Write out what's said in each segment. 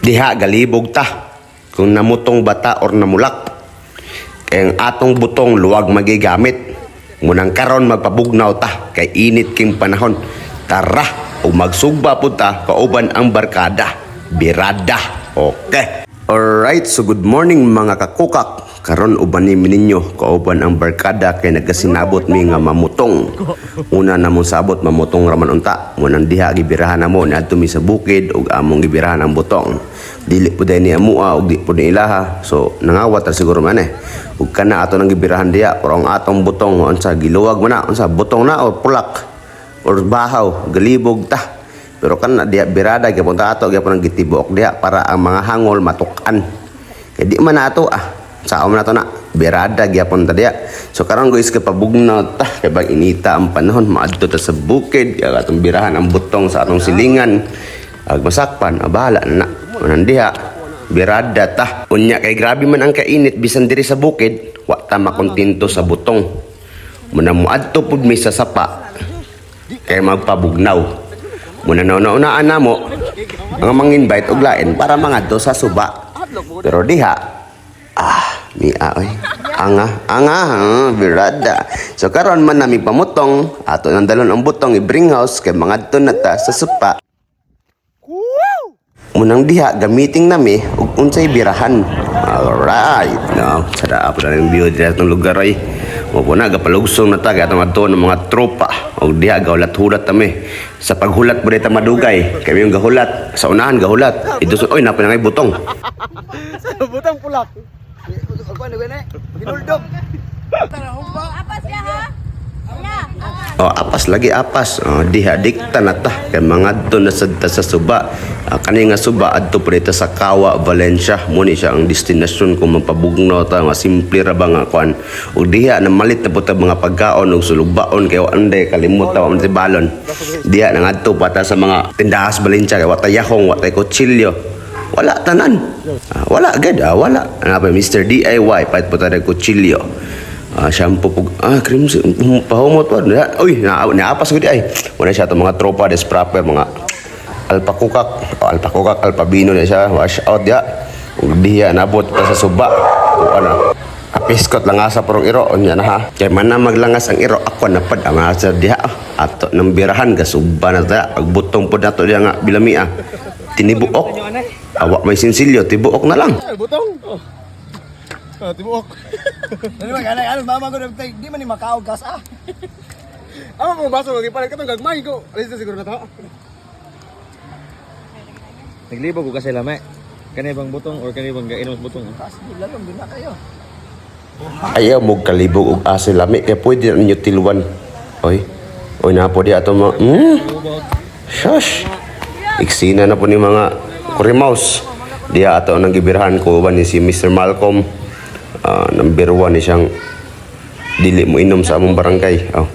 Diha galibog ta kung namutong bata or namulak. Kay ang atong butong luwag magigamit. Munang karon magpabugnaw ta kay init king panahon. Tara ug magsugba pud ta kauban ang barkada. Birada. Okay. Alright, so good morning, mga kakukak. Karon uban ni ninyo kauban ang barkada kay nagkasinabot mi nga mamutong. Una na mong sabot, mamutong raman unta. Munang diha gibirahan namo, niadto mi sa bukid ug among gibirahan ang butong. Dili pud ni amua ug di pud ni ilaha. So nangawat ra siguro man eh. Ug kana ato nang gibirahan diha, pero ang atong butong, unsa, giluwag man na, unsa, butong na or pulak or bahaw, galibog ta. Pero kana diha birada gyapon ta, ato gyapon ang gitibuok diha para ang mga hangol matukan. Kay di man na ato ah. Sao man ato na birada gyapon ta diha. So karon, guys, kay pabugnaw ta kay bang inita ang panahon, maadto ta sa bukid kay atong birahan ang butong sa atong silingan. Ag masakpan, abala na na. Unang diha birada ta. Unya kay grabe man ang kainit bisan diri sa bukid, wa ta makontento sa butong. Muna moadto pud mi sa sapa kay magpabugnaw. Muna na unaan namo ang mang-invite og lain para mangadto sa suba. Pero diha ah mia oy. Anga, anga, ah, birada. So karon man nami pamutong, ato nang dalon ang butong i-bring house kay mangadto na ta sa supa. Munang diha gamiting nami og unsay birahan. Alright, no. Sada po na yung view dira atong lugar ay. Mo po na gapalugsong na ta kay atong adto ng mga tropa. Og diha gahulat-hulat kami. Sa paghulat po ta madugay. Kami yung gahulat. Sa unahan gahulat. Ito oy napa na ngay butong. Butang pulak. Ginuldog. Apas ya ha? Ya. Oh, apas lagi, apas. Oh, diha dikta na ta kay mangadto na sad ta sa suba. Ah, kani nga suba adto pa dito sa Kawa, Valencia. Mo ni siya ang destinasyon kung mapabugnaw ta nga simple ra ba nga kuan. Ug diha namalit na pud ta mga pagkaon ug sulugbaon kay wa anday kalimot ta wa man ti balon. Diha nangadto pa ta sa mga tindahas Valencia kay wa ta yahong, wa ta kutsilyo. Wala tanan. Ah, wala gid, ah, wala. Ano pa Mr. DIY pait po ta kutsilyo. Ah, shampoo pug ah cream pahumot pa. Uy, na naapas ko di ay. Wala siya itong mga tropa des proper mga alpakukak, oh, alpakukak, alpabino na siya, wash out ya. Ug diha nabot pa sa suba. O ano. Apiskot langasa porong iro unya na ha. Kay man na maglangas ang iro, ako na pad ang asa diha. Ato nang birahan gasuba na ta. Agbutong pod nato diha nga bilami ah. Tinibuok. Awa may sinsilyo, tibuok na lang. Ay, butong. Oh. Ah, tibuok. Ano ba ganay ano mama ko di man ni makaog gas ah. Amo mo baso lagi palit katong gagmay ko. Alis na siguro na to. Naglibog ko kasi lame. Kani bang butong or kani bang gainom sa butong? Kas di lalong din na kayo. Ayaw mo kalibog og asa lami kay pwede na ninyo tilwan. Oy. Oy na po di ato mga Shush. Iksina na po ni mga kurimaus. Diha ato nang gibirahan ko ba ni si Mr. Malcolm. Ah, number one ni siyang dili mo inom sa among barangay. Oh.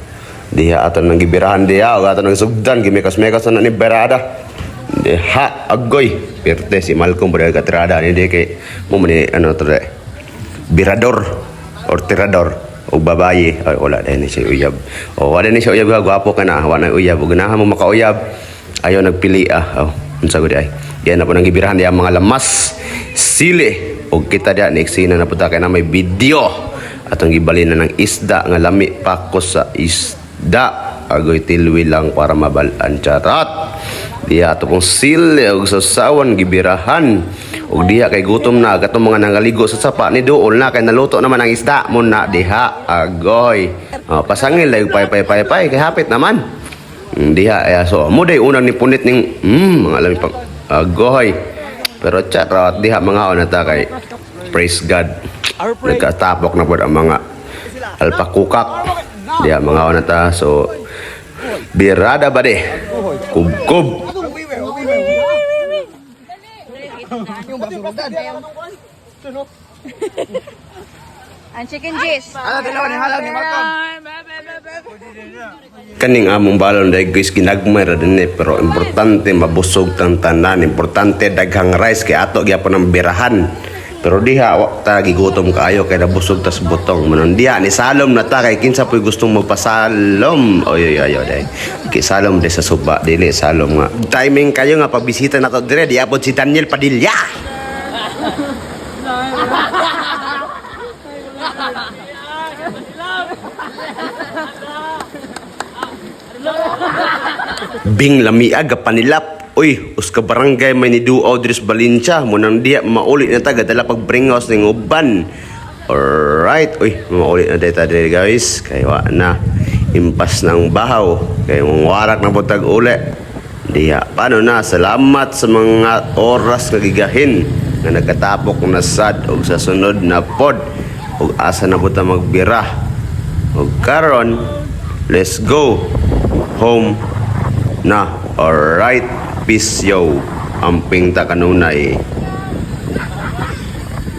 Diha ato nang gibirahan diha og ato nang sugdan gimekos-mekos na ni berada. Diha agoy. Pirte si Malcolm pud katirada ni di kay mo man ni ano to de birador or tirador o babaye. Ay, wala din ni siya uyab o wala ni siya uyab. Gwapo ka na, wala na uyab o ganahan mo makauyab, ayaw nagpili ah. Oh, unsa gud ay diyan na po nang gibirahan diya mga lamas sili og kita diya ni eksena na po ta kay na may video atong gibalin na ng isda nga lami pa ko sa isda. Agoy, tilwi lang para mabalaan, charot. Diha ato pong sili og sasawan gibirahan. Ug diha kay gutom na katong mga nangaligo sa sapa ni duol na kay naluto naman ang isda mo na diha. Agoy. Oh, pasangil lay pay pay pay pay kay hapit naman. Diha ay so mo day unang ni punit ning mga lami pang agoy. Pero charot diha mga na ta kay praise God. Nagkatapok na pod ang mga alpakukak. Diha mga na ta, so birada ba de? Kubkob. Yung baso dan. Ang chicken juice. Ala dalawa ni halang ni Malcolm. Kaning among balon dahil, guys, ginagmay ra din eh, pero importante mabusog tang tanan, importante daghang rice kay ato gyapon ang birahan. Pero diha wa ta gigutom kaayo kay nabusog tas butong. Manon diha ni salom na ta kay kinsa po'y gustong magpasalom. Oy oy oy oy. Kay salom di sa suba dili salom nga. Timing kayo nga pagbisita na to dire di apod si Daniel Padilla. Bing lamiag panilap. Uy, uska barangay may niduaw diri sa Valencia. Munang diha mauli na ta gadala pag bringhouse ning uban. Alright, uy, mauli na data diri guys. Kay wa na impas ng bahaw. Kay mong warak na butag uli. Diha, paano na? Salamat sa mga oras nga gigahin nga nagkatapok na sad og sa sunod na pod og asa na po ta magbira. Og karon, let's go home na. Alright, peace yo. Amping ta kanunay.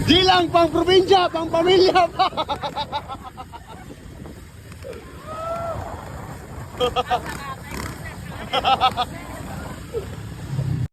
Di lang pang probinsya, pang pamilya pa.